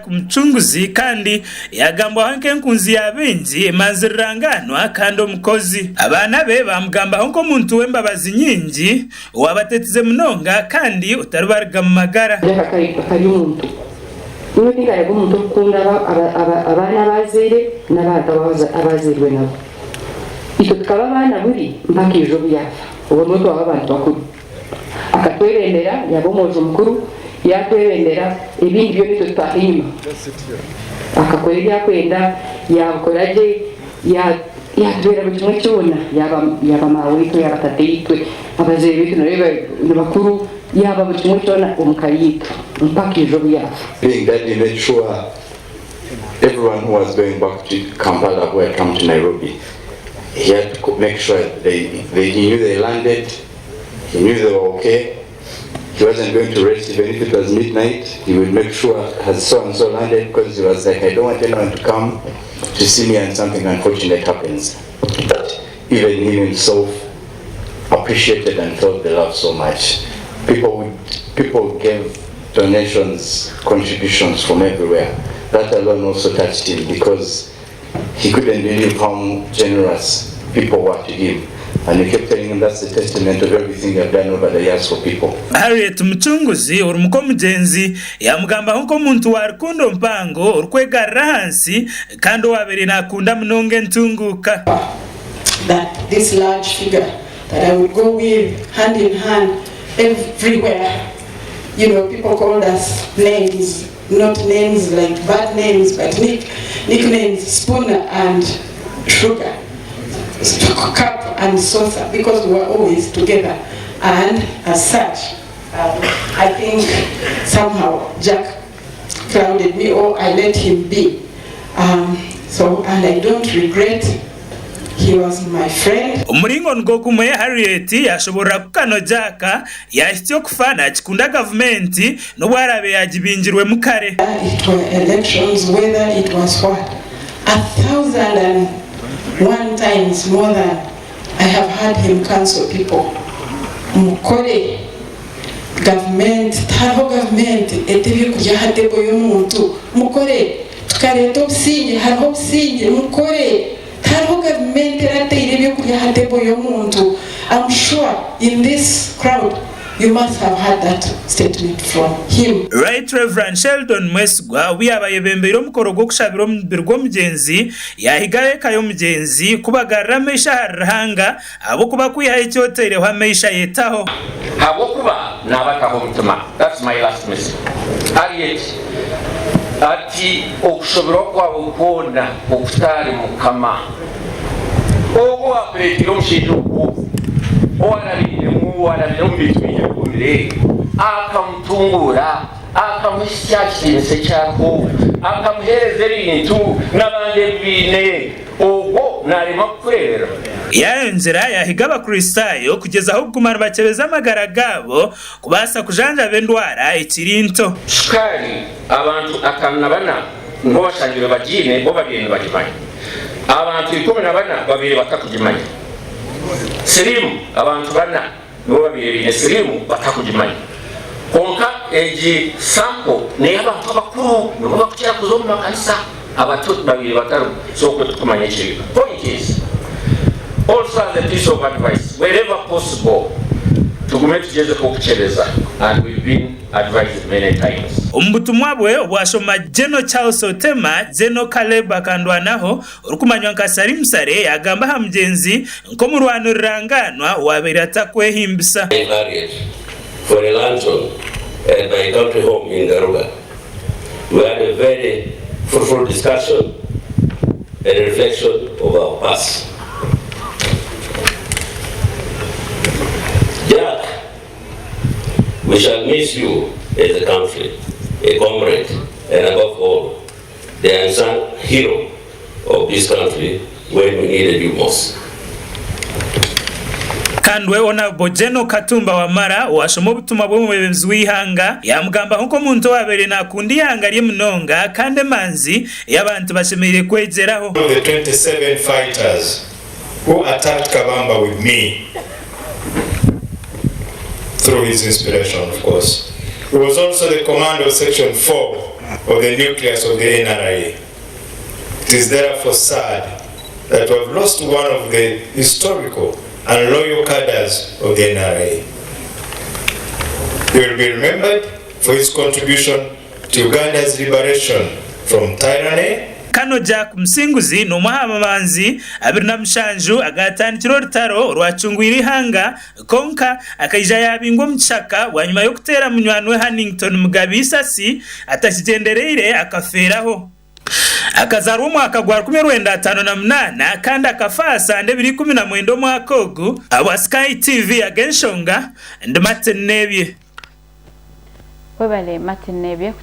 Jack Mucunguzi kandi yagambwaho nk'enkunzi ya baingi, emanzi rurangaanwa kandi omukozi. Abaana be baamugambaho nk'omuntu w'embabazi nyingi, owaabatetize munonga kandi otaribaruga mu magara. Jack akari omuntu. Nyowe tinkareba omuntu orikukunda abaana abu azaire n'abantu abu azairwe nabo. Itwe tukaba abaana buri mpaka eija obu yaafa. Obwo nibwo twaba abantu bakuru. Akatwebembera, yaaba omwojo mukuru, yaatwebembera, ebindi byona itwe tutaaha enyima. Akakora ebi arikwenda, yaabikora gye, yaatubeera buri kimwe kyona, yaaba maaweitwe, yaaba tataitwe, abazaire baitu nooreeba ni bakuru, yaaba buri kimwe kyona omu ka yaitu mpaka eija obu yaafa. Being daddy made sure everyone who was going back to Kampala who had come to Nairobi, he had to make sure they, they, he knew they landed, he knew they were okay, he wasn't going to rest even if it was midnight, he would make sure has so and so landed because he was like, I don't want anyone to come to see me and something unfortunate happens. But even him himself appreciated and felt the love so much. People would, people gave donations, contributions from everywhere. That alone also touched him because he couldn't believe how generous people were to him. And he kept telling him that's the testament of everything you've done over the years for people. Harriet Mucunguzi ori muka omugyenzi yaamugambaho nk'omuntu wa rukundo mpango orikwegarura ahansi kandi owaabaire naakunda munonga entunguuka. That this large figure that I would go with hand in hand everywhere you know people called us names not names like bad names but nick nicknames spooner and sugar cup and saucer because we were always together and as such um, I think somehow Jack clouded me or I let him be um, so and I don't regret he was my friend. Omuringo nigwo gumwe Harriet yaashoboorora ku kano Jack yaahitsya okufa naakikunda gavumenti n'obu araabe yaagibingirwemu kare. It were elections whether it was what 1001 times more than I have heard him counsel people mukore gavumenti tihariho gavumenti eta ebyokurya aha table y'omuntu mukore tukareeta obusingye hariho obusingye mukore tihariho gavumenti erateire ebyokurya aha table y'omuntu I'm sure in this crowd you must have heard that statement from him. Right Rev Sheldon Mwesigwa obu yaaba ayebembeire omukoro gw'okushabira omubiri gw'omugyenzi, yaahiga ab'eka y'omugyenzi kubagarura amaisho ahari Ruhanga ahabw'okuba kwihaho eki otaireho amaisho ayetaho. Habwokuba nabataho omutima that's my last message Harriet ati okushoberwa kwawe kwona okutaari mukama Ogwo owaakureeteire omushaija ogwo owarabiiremu owarabire omu bintu bingi ebigumire, akamutunguura, akamuhitsya aha kitiinisa eki ariho, akamuheereza ebintu n'abandi ebi baine, ogwo naaremwa kukureeberera? Yaayongyera yaahiga Abakristaayo kugyezaho kuguma nibakyebeza amagara gaabo kubaasa kujanjaba endwara ekiri nto. Shukaari abantu 54 nibo bashangirwe bagiine bo babaire nibagimanya. Abantu 14 babaire batakugimanya. Siriimu abantu bana nibo babaire baine siriimu batakugimanya. Kwonka egi sample ney'abantu abakuru nibo bakukira kuza omu makanisa abato babaire batarimu so okwo titukumanya ekiriyo. Point is also as a piece of advice wherever possible tugume tugyezeho kukyebeza and we've been advised many times. Omu butumwa bwe obwashoma Gen. Charles Otema, Gen. Caleb Akandwanaho, orikumanywa nka Salim Saleh yaagamba aha mugyenzi nk'omurwani rurangaanwa owaabaire atakwehimbisa. Harriet for a luncheon at my country home in Garuga. We had a very fruitful discussion and reflection of our past. Jack, we shall miss you as a country, a comrade, and above all, the unsung hero of this country when we needed you most. Kandi we Honourable General Katumba Wamala owashoma obutumwa bw'omwebembezi w'eihanga yamugambaho nk'omuntu owabaire nakunda eihanga rye munonga kandi emanzi ei abantu bashemereire kwegyeraho. One of the 27 fighters who attacked Kabamba with me through his inspiration of course. He was also the commander of section 4. of the nucleus of the NRA. It is therefore sad that we have lost one of the historical and loyal cadres of the NRA. He will be remembered for his contribution to Uganda's liberation from tyranny. Kano Jack Musinguzi n'omwe aha mamanzi 27 agaatandikire orutaro orwacungwire eihanga kwonka akaija yaabingwa omu kishaka bwanyima y'okuteera munywani we Hannington Mugabe eisasi atakigyendereire akafeeraho. Akazaarwa omwaka gwa 1958 kandi akafa aha sande 2019 omwaka ogu. Ahabwa Sky TV ag'enshonga, ndi Martin Nebye. Webale Martin Nebye.